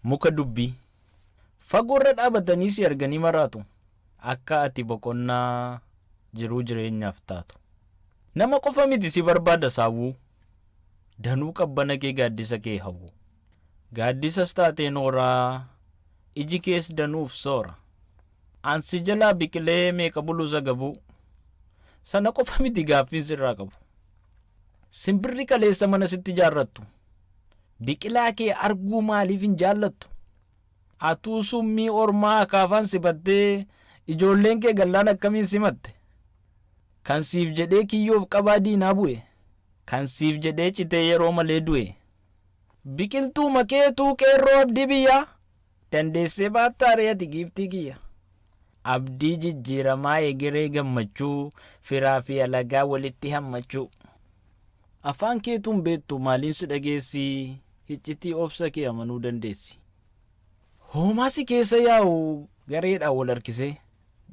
Muka dubbii. Fagoorra dhaabatanii si arganii maraatu. Akka ati boqonnaa jiruu jireenyaaf taatu. Nama qofa miti si barbaada saawwuu. Danuu qabbana kee gaaddisa kee hawwu. Gaaddisas taatee nooraa iji kees danuuf soora. An si jalaa biqilee meeqa buluu sagabuu. Sana qofa miti gaaffiin sirraa qabu. Simbirri kaleessa mana sitti ijaarrattu. Biqilaa kee arguu maaliif hin jaallattu? Atuu summii ormaa akaafaan sibattee ijoolleen kee gallaan akkamiin simatte? Kan siif jedhee kiyyoof qabaa diinaa bu'e. Kan siif jedhee citee yeroo malee du'e. Biqiltuu makeetuu qeerroo abdii biyyaa. Dandeessee baattaa ree ati giiftii kiyya. Abdii jijjiiramaa egeree gammachuu firaa fi alagaa walitti hammachuu. Afaan keetuun beektu maaliin si dhageessi hiccitii obsa kee amanuu dandeessi. Hoomaa si keessa yaa'u gareedhaan wal harkisee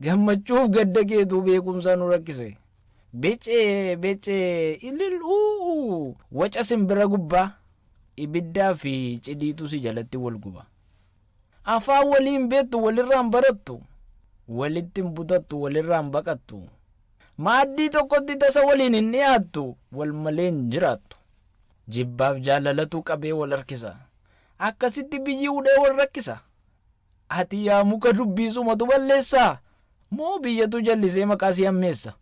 gammachuuf gadda keetuu beekumsaa nu rakkise. Becee becee ilil uuu waca simbira gubbaa ibiddaa fi cidiitu si jalatti wal guba. Afaan waliin beektu walirraan barattu walitti hin butattu walirraan baqattu. Maaddii tokkotti tasa waliin hin dhiyaattu wal malee hin jiraattu. Jibbaaf jaalalatu qabee wal harkisa. Akkasitti biyyi hudhee wal rakkisa. Ati yaa muka dubbii sumatu balleessaa? Moo biyyatu jallisee maqaa si hammeessa?